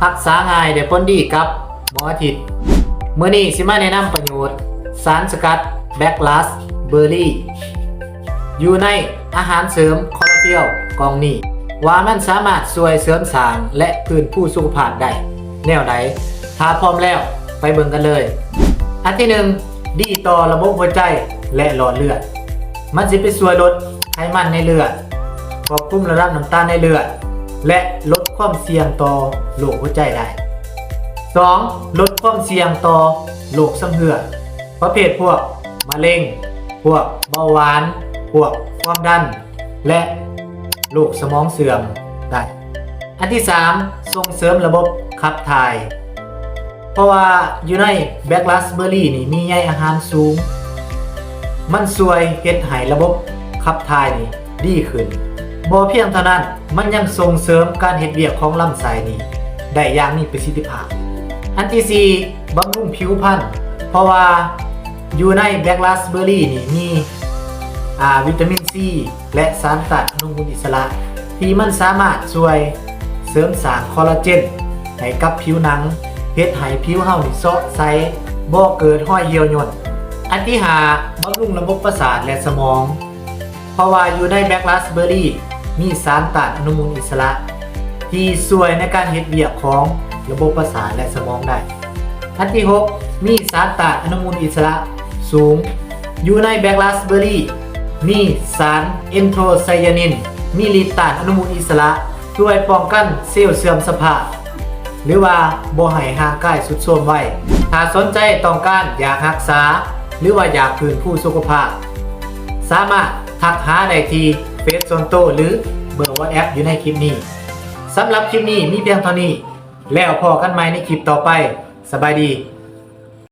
ຮັກສາງ່າຍ ໄດ້ຜົນດີກັບໝໍອາທິດ. ມື້ນີ້ຊິມາແນະນຳປະໂຫຍດສານສະກັດ Black Raspberry ຢູ່ໃນອາຫານເສີມຄໍລາເຈນກ່ອງນີ້ ວ່າມັນສາມາດຊ່ວຍເສີມສ້າງ ແລະ ຟື້ນຟູສຸຂະພາບໄດ້ແນວໃດ. ຖ້າພ້ອມແລ້ວ ໄປເບິ່ງກັນເລີຍ. ອັນທີໜຶ່ງ ດີຕໍ່ລະບົບຫົວໃຈ ແລະ ຫຼອດເລືອດ. ມັນຊິໄປຊ່ວຍລົດໄຂມັນໃນເລືອດ, ຄວບຄຸມລະດັບນ້ຳຕານໃນເລືອດ ແລະ ລົດຄວາມສ່ຽງຕໍ່ໂລກຫົວໃຈໄດ້. ສອງ, ລົດຄວາມສ່ຽງຕໍ່ໂລກຊຳເຮື້ອ ປະເພດພວກມະເລັງ, ພວກເບົາຫວານ, ພວກຄວາມດັນ ແລະ ໂລກສະໝອງເສື່ອມໄດ້. ອັນທີສາມ, ສົ່ງເສີມລະບົບຂັບຖ່າຍ. ເພາະວ່າຢູ່ໃນ Black Raspberry ນີ້ມີໃຍອາຫານສູງ, ມັນຊ່ວຍເຮັດໃຫ້ລະບົບຂັບຖ່າຍນີ້ດີຂຶ້ນ. ບໍ່ພຽງເທົ່ານັ້ນ, ມັນຍັງສົ່ງເສີມການເຮັດວຽກຂອງລຳໄສ້ນີ້ໄດ້ຢ່າງມີປະສິດທິພາບ. ອັນທີສີ່, ບຳລຸງຜິວພັນ. ເພາະວ່າຢູ່ໃນ Black Raspberry ນີ້ມີ ອາ ວິຕາມິນຊີ ແລະ ສານຕ້ານອະນຸມູນອິດສະຫຼະ ທີ່ມັນສາມາດຊ່ວຍເສີມສ້າງຄໍລາເຈນໃຫ້ກັບຜິວໜັງ, ເຮັດໃຫ້ຜິວເຮົານີ້ເຊາະໃສ, ບໍ່ເກີດຮອຍຫ່ຽວຍ່ນ. ອັນທີຫ້າ, ບຳລຸງລະບົບປະສາດ ແລະ ສະໝອງ. ເພາະວ່າຢູ່ໃນ Black Raspberry ມີສານຕ້ານອະນຸມູນອິດສະຫຼະ ທີ່ຊ່ວຍໃນການເຮັດວຽກຂອງລະບົບປະສາດ ແລະ ສະໝອງໄດ້. ອັນທີຫົກ, ມີສານຕ້ານອະນຸມູນອິດສະຫຼະສູງ. ຢູ່ໃນ Black Raspberry ມີສານ Anthocyanin ມີລິດຕ້ານອະນຸມູນອິດສະຫຼະ ຊ່ວຍປ້ອງກັນເຊວເສື່ອມສະພາບ ຫຼືວ່າບໍ່ໃຫ້ຮ່າງກາຍຊຸດໂຊມໄວ. ຖ້າສົນໃຈຕ້ອງການຢາກຮັກສາ ຫຼືວ່າຢາກຟື້ນຟູສຸຂະພາບ, ສາມາດທັກຫາໄດ້ທີ່ເຟສສ່ວນໂຕ ຫຼື ເບີ WhatsApp ຢູ່ໃນຄລິບນີ້. ສຳລັບຄລິບນີ້ມີພຽງເທົ່ານີ້, ແລ້ວພໍ້ກັນໃໝ່ໃນຄລິບຕໍ່ໄປ. ສະບາຍດີ.